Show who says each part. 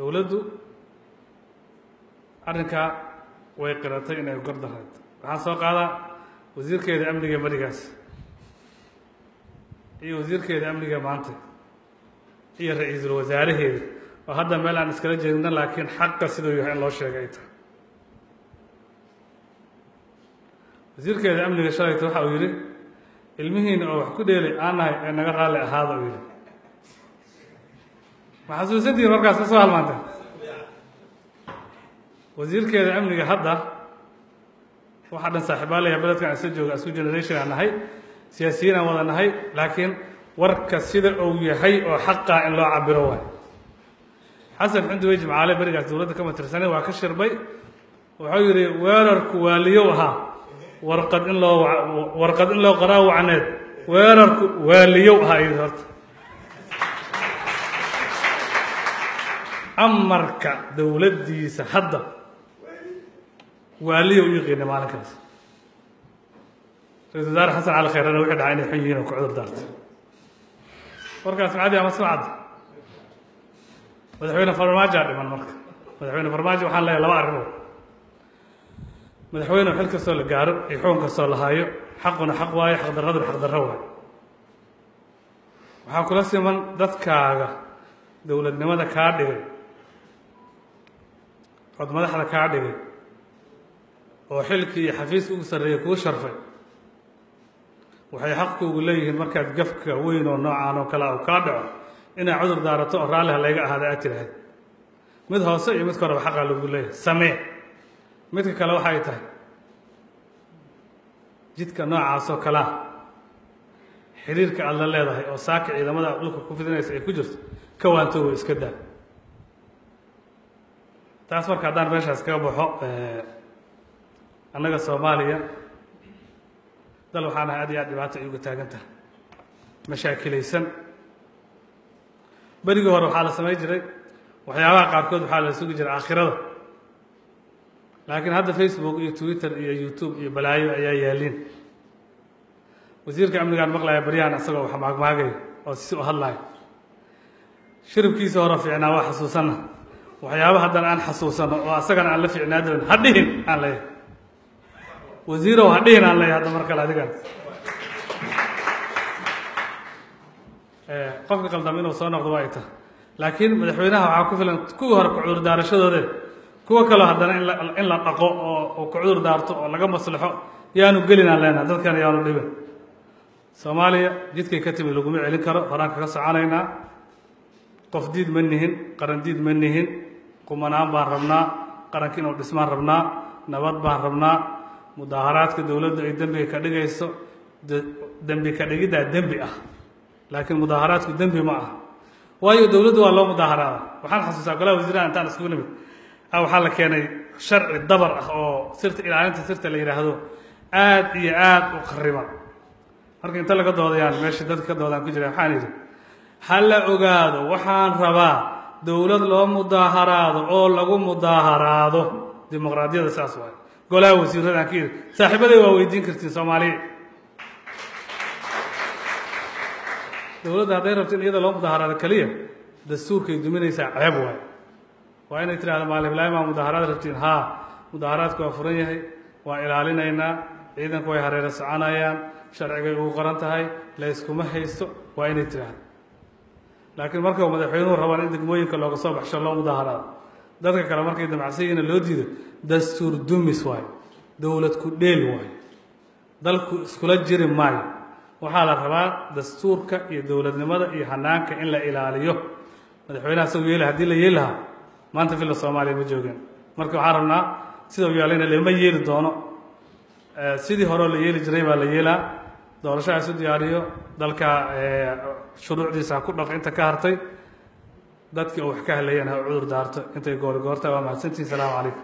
Speaker 1: Dowladdu arrinkaa way qiratay inay gardarreed. Waxaan soo qaadaa wasiirkeeda amniga berigaas iyo wasiirkeeda amniga maanta iyo ra-iisul wasaaraheeda oo hadda meel aan iskala jeedno, laakiin xaqa siduu yahay in loo sheegay ay tahay. Wasiirkeeda amniga shalayta waxa uu yidhi ilmihiina oo wax ku dheelay aan nahay ee naga raalli ahaada uu yidhi. Ma xasuusantihiin markaas ka soo halmaantay? Wasiirkeeda amniga hadda waxaa dhan saaxiibaa leeyahay beledkan isla jooga, isku generation aan nahay, siyaasiyiin aan wada nahay, laakiin warka sida uu yahay oo xaqaa in loo cabiro waay. Xasan Xunduwey Jimcaale berigaas dowladda kama tirsanay, waa ka shirbay, wuxuu yidhi weerarku waaliyow ahaa, warqad in loo warqad in loo qoraa wacneed, weerarku waaliyow ahaa yidhi. Horta amarka dowladdiisa hadda waaliyow u yiqiinay maalinkaas. Ra-isul wasaare Xasan Cali Khayrana wixii dhacay inay xun yihiin oo ku cudur daartay. Warkaas macadi ama sumcadda Madaxweyne Farmaajoa dhiman. Marka Madaxweyne Farmaajo waxaan leeyahay laba arrimood. Madaxweyne xil kastoo la gaaro iyo xukun kastoo la haayo, xaquna xaq waayo, xaqdarraduna xaqdarro waayo. Waxaa kula siman dadkaaga dowladnimada kaa dhigay, ood madaxda kaa dhigay, oo xilkii iyo xafiiska ugu sarreeyay kuu sharfay, waxay xaq kuugu leeyihiin markaad gafka weyn oo noocaan oo kale u kaa dhaco inaad cudur daarato oo raalli ha layga ahaada aad tidhaahda. Mid hoose iyo midka horeba xaqaa lagu leeyahay, samee. Midka kale waxay tahay jidka noocaas oo kalea xiriirka aada la leedahay oo saaka ciidamada dhulka ku fidinaysa ay ku jirto ka waantoogo, iska daa taas. Marka haddaan meeshaas kaga baxo, annaga Soomaaliya dal waxaan ahay aad iyo aad dhibaato ay uga taagan tahay, mashaakilaysan. Berigii hore waxaa la samayn jiray waxyaabaha qaarkood, waxaa la sugi jiray aakhirada, laakiin hadda Facebook iyo Twitter iyo YouTube iyo balaayo ayaa yaaliin. Wasiirka amnigaan maqlaya baryahan isagoo wax maagmaagayo oo si u hadlayo. Shiribkiisa hore fiicnaa waa xasuusanna, waxyaaba haddana aan xasuusano oo asagana aan la fiicnaa doon ha dhihin aan leeyahay. Wasiirow, ha dhihin aan leeyahay hadda mar kale. Adigan qofka qaldam inuu soo noqdo waa ay tahay, laakiin madaxweynaha waxaa ku filan kuwii hore ku cudur daarashadoode, kuwo kaloo haddana in la dhaqo oo ku cudur daarto oo laga maslaxo yaanu gelin aan leenahay. Dadkan yaanu dhibin. Soomaaliya jidkay ka timid laguma celin karo, horaan kaga soconaynaa. Qof diid ma nihin, qaran diid ma nihin, qumanaan baan rabnaa, qaranka inuu dhismaan rabnaa, nabad baan rabnaa. Mudaaharaadka dowladdu ay dembiga ka dhigayso, dembi ka dhigiddaa dembi ah, laakiin mudaaharaadku dembi ma ah, waayo dowladdu waa loo mudaaharaada. Waxaan xasuustaa golaha wasiiraha intaan iskugu nimid waxaa la keenay sharci dabar ah oo sirta ilaalinta sirta la yidhaahdo, aad iyo aad u khariban. Marka inta laga doodayaan meesha dadka ka doodaan ku jira, waxaan idhi ha la ogaado waxaan rabaa dowlad loo mudaaharaado oo lagu mudaaharaado, dimuqraadiyadda saas waayo. Golaha wasiiradaan ka yidhi, saaxiibaday waa weydiin kartiin Soomaaliya, dowladda hadday rabto in iyada loo mudaaharaado keliya dastuurkay duminaysaa, ceeb waayo. Waa inay tidhahdo maalin bilaahi maa mudaaharaad rabtiin? Haa, mudaaharaadku waa furan yahay, waa ilaalinaynaa, ciidanku way hareero soconayaan, sharcigay ugu qoran tahay, la yskuma haysto, waa inay tidhaahdo. Laakiin marka madaxweynuhu rabaan in degmooyinka looga soo baxsho loo mudaaharaado, dadka kale markay damacsan yihiina loo diido, dastuur dumis waayo, dowlad ku dheel waayo, dalku iskula jiri maayo. Waxaa la rabaa dastuurka iyo dowladnimada iyo hanaanka in la ilaaliyo. Madaxweynaha isagu yeeli haddii la yeeli lahaa maanta villa Soomaaliya ma joogeen. Marka waxaan rabnaa sida uu yaalayna lama yeeli doono, sidii horeo la yeeli jiray baa la yeelaa. Doorasho ha isu diyaariyo, dalka shuruucdiisa ha ku dhaqo, inta ka hartay dadkii uu wax ka hadlayeen ha u cudur daarto intay goori goorta. Waa mahadsantihin. Salaamu calaykum.